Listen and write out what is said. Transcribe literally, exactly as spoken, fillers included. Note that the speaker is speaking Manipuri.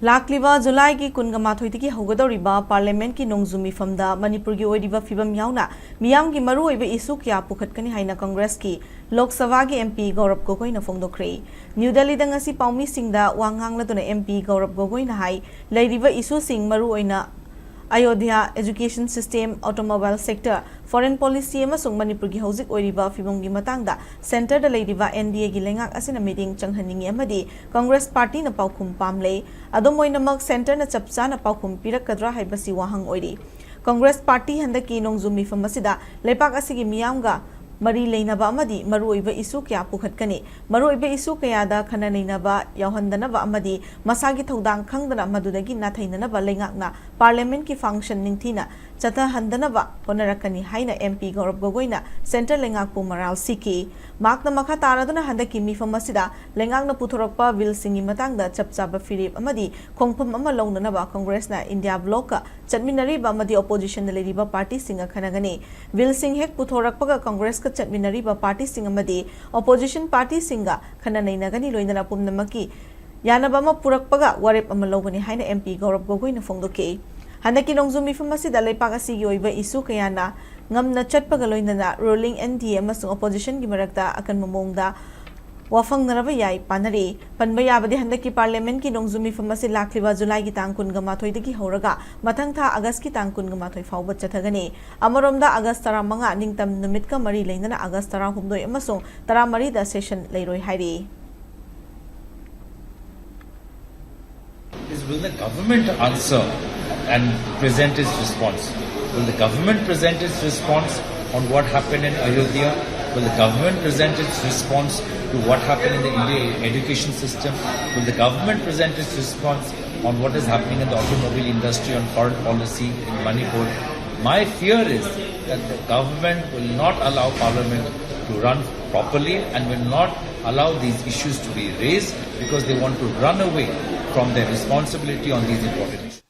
ꯂꯥꯛꯂꯤꯕ ꯖꯨꯂꯥꯏꯒꯤ ꯀꯨꯟꯒ ꯃꯥꯊꯣꯏꯗꯒꯤ ꯍꯧꯒꯗꯧꯔꯤꯕ ꯄꯥꯔꯂꯤꯌꯥꯃꯦꯟꯠꯀꯤ ꯅꯣꯡꯖꯨ ꯃꯤꯐꯝꯗ ꯃꯅꯤꯄꯨꯔꯒꯤ ꯑꯣꯏꯔꯤꯕ ꯐꯤꯕꯝ ꯌꯥꯎꯅ ꯃꯤꯌꯥꯝꯒꯤ ꯃꯔꯨꯑꯣꯏꯕ ꯏꯁꯨ ꯀꯌꯥ ꯄꯨꯈꯠꯀꯅꯤ ꯍꯥꯏꯅ ꯀꯪꯒ꯭ꯔꯦꯁꯀꯤ ꯂꯣꯛ ꯁꯚꯥꯒꯤ ꯑꯦꯝ ꯄꯤ ꯒꯧꯔꯕ ꯒꯣꯒꯣꯏꯅ ꯐꯣꯡꯗꯣꯛꯈ꯭ꯔꯦ꯫ ꯅ꯭ꯌꯨ ꯗꯦꯜꯂꯤꯗ ꯉꯁꯤ ꯄꯥꯎꯃꯤꯁꯤꯡꯗ ꯋꯥ ꯉꯥꯡꯂꯗꯨꯅ ꯑꯦꯝ ꯄꯤ ꯒꯧꯔꯕ ꯒꯣꯒꯣꯏꯅ ꯍꯥꯏ, ꯂꯩꯔꯤꯕ ꯏꯁꯨꯁꯤꯡ ꯃꯔꯨꯑꯣꯏꯅ Ayodhya, education system, automobile sector, foreign policy ꯑꯃꯁꯨꯡ ꯃꯅꯤꯄꯨꯔꯒꯤ ꯍꯧꯖꯤꯛ ꯑꯣꯏꯔꯤꯕ ꯐꯤꯕꯝꯒꯤ ꯃꯇꯥꯡꯗ ꯁꯦꯟꯇꯔꯗ ꯂꯩꯔꯤꯕ ꯑꯦꯟ ꯗꯤ ꯑꯦꯒꯤ ꯂꯩꯉꯥꯛ ꯑꯁꯤꯅ ꯃꯤꯠꯌꯦꯡ ꯆꯪꯍꯟꯅꯤꯡꯏ ꯑꯃꯗꯤ ꯀꯪꯒ꯭ꯔꯦꯁ ꯄꯥꯔꯇꯤꯅ ꯄꯥꯎꯈꯨꯝ ꯄꯥꯝꯂꯦ꯫ ꯑꯗꯨꯝ ꯑꯣꯏꯅꯃꯛ ꯁꯦꯟꯇꯔꯅ ꯆꯞ ꯆꯥꯅ ꯄꯥꯎꯈꯨꯝ ꯄꯤꯔꯛꯀꯗ꯭ꯔꯥ ꯍꯥꯏꯕꯁꯤ ꯋꯥꯍꯪ ꯑꯣꯏꯔꯤ꯫ ꯀꯪꯒ꯭ꯔꯦꯁ ꯄꯥꯔꯇꯤ ꯍꯟꯗꯛꯀꯤ ꯅꯣꯡꯖꯨ ꯃꯤꯐꯝ ꯑꯁꯤꯗ ꯂꯩꯕꯥꯛ ꯑꯁꯤꯒꯤ ꯃꯤꯌꯥꯝꯒ ꯃꯔꯤ ꯂꯩꯅꯕ ꯑꯃꯗꯤ ꯃꯔꯨꯑꯣꯏꯕ ꯏꯁꯨ ꯀꯌꯥ ꯄꯨꯈꯠꯀꯅꯤ꯫ ꯃꯔꯨꯑꯣꯏꯕ ꯏꯁꯨ ꯀꯌꯥꯗ ꯈꯟꯅ ꯅꯩꯅꯕ ꯌꯥꯎꯍꯟꯗꯅꯕ ꯑꯃꯗꯤ ꯃꯁꯥꯒꯤ ꯊꯧꯗꯥꯡ ꯈꯪꯗꯅ ꯃꯗꯨꯗꯒꯤ ꯅꯥꯊꯩꯅꯅꯕ ꯂꯩꯉꯥꯛꯅ ꯄꯥꯔꯂꯤꯌꯥꯃꯦꯟꯠꯀꯤ ꯐꯪꯁꯟ ꯅꯤꯡꯊꯤꯅ ꯆꯠꯊꯍꯟꯗꯅꯕ ꯍꯣꯠꯅꯔꯛꯀꯅꯤ ꯍꯥꯏꯅ ꯑꯦꯝ ꯄꯤ ꯒꯧꯔꯕ ꯒꯣꯒꯣꯏꯅ ꯁꯦꯟꯇꯔ ꯂꯩꯉꯥꯛꯄꯨ ꯃꯔꯥꯜ ꯁꯤꯈꯤ꯫ ꯃꯍꯥꯛꯅ ꯃꯈꯥ ꯇꯥꯔꯗꯨꯅ ꯍꯟꯗꯛꯀꯤ ꯃꯤꯐꯝ ꯑꯁꯤꯗ ꯂꯩꯉꯥꯛꯅ ꯄꯨꯊꯣꯔꯛꯄ ꯕꯤꯜꯁꯤꯡꯒꯤ ꯃꯇꯥꯡꯗ ꯆꯞ ꯆꯥꯕ ꯐꯤꯔꯦꯞ ꯑꯃꯗꯤ ꯈꯣꯡꯐꯝ ꯑꯃ ꯂꯧꯅꯅꯕ ꯀꯪꯒ꯭ꯔꯦꯁꯅ ꯏꯟꯗꯤꯌꯥ ꯕ꯭ꯂꯣꯛꯀ ꯆꯠꯃꯤꯟꯅꯔꯤꯕ ꯑꯃꯗꯤ ꯑꯣꯄꯣꯖꯤꯁꯟꯗ ꯂꯩꯔꯤꯕ ꯄꯥꯔꯇꯤꯁꯤꯡꯒ ꯈꯟꯅꯒꯅꯤ꯫ ꯕꯤꯜꯁꯤꯡ ꯍꯦꯛ ꯄꯨꯊꯣꯔꯛꯄꯒ ꯀꯪꯒ꯭ꯔꯦꯁꯀ ꯆꯠꯃꯤꯟꯅꯔꯤꯕ ꯄꯥꯔꯇꯤꯁꯤꯡ ꯑꯃꯗꯤ ꯑꯣꯄꯣꯖꯤꯁꯟ ꯄꯥꯔꯇꯤꯁꯤꯡꯒ ꯈꯟꯅ ꯅꯩꯅꯒꯅꯤ, ꯂꯣꯏꯅꯅ ꯄꯨꯝꯅꯃꯛꯀꯤ ꯌꯥꯅꯕ ꯑꯃ ꯄꯨꯔꯛꯄꯒ ꯋꯥꯔꯦꯞ ꯑꯃ ꯂꯧꯒꯅꯤ ꯍꯥꯏꯅ ꯑꯦꯝ ꯄꯤ ꯒꯧꯔꯕ ꯒꯣꯒꯣꯏꯅ ꯐꯣꯡꯗꯣꯛꯈꯤ꯫ ꯍꯟꯗꯛꯀꯤ ꯅꯣꯡꯖꯨ ꯃꯤꯐꯝ ꯑꯁꯤꯗ ꯂꯩꯄꯥꯛ ꯑꯁꯤꯒꯤ ꯑꯣꯏꯕ ꯏꯁꯨ ꯀꯌꯥꯅ ꯉꯝꯅ ꯆꯠꯄꯒ ꯂꯣꯏꯅꯅ ꯔꯨꯂꯤꯡ ꯑꯦꯟ ꯗꯤ ꯑꯦ ꯑꯃꯁꯨꯡ ꯑꯣꯄꯣꯖꯤꯁꯟꯒꯤ ꯃꯔꯛꯇ ꯑꯀꯟꯕ ꯃꯑꯣꯡꯗ ꯋꯥꯐꯪꯅꯔꯕ ꯌꯥꯏ ꯄꯥꯅꯔꯤ꯫ ꯄꯟꯕ ꯌꯥꯕꯗꯤ ꯍꯟꯗꯛꯀꯤ ꯄꯥꯔꯂꯤꯌꯥꯃꯦꯟꯠꯀꯤ ꯅꯣꯡꯖꯨ ꯃꯤꯐꯝ ꯑꯁꯤ ꯂꯥꯛꯂꯤꯕ ꯖꯨꯂꯥꯏꯒꯤ ꯇꯥꯡ ꯀꯨꯟꯒ ꯃꯥꯊꯣꯏꯗꯒꯤ ꯍꯧꯔꯒ ꯃꯊꯪ ꯊꯥ ꯑꯥꯒꯁꯀꯤ ꯇꯥꯡ ꯀꯨꯟꯒ ꯃꯥꯊꯣꯏ ꯐꯥꯎꯕ ꯆꯠꯊꯒꯅꯤ꯫ ꯑꯃꯔꯣꯝꯗ ꯑꯥꯒꯁ ꯇꯔꯥꯃꯉꯥ ꯅꯤꯡꯇꯝ ꯅꯨꯃꯤꯠꯀ ꯃꯔꯤ ꯂꯩꯅꯅ ꯑꯥꯒꯁ ꯇꯔꯥꯍꯨꯝꯗꯣꯏ ꯑꯃꯁꯨꯡ ꯇꯔꯥꯃꯔꯤꯗ ꯁꯦꯁꯟ ꯂꯩꯔꯣꯏ ꯍꯥꯏꯔꯤ꯫ Is will the government answer and present its response? Will the government present its response on what happened in Ayodhya? Will the government present its response to what happened in the India education system? Will the government present its response on what is happening in the automobile industry, on foreign policy in Manipur? My fear is that the government will not allow Parliament to run properly and will not allow these issues to be raised because they want to run away from their responsibility on these important issues.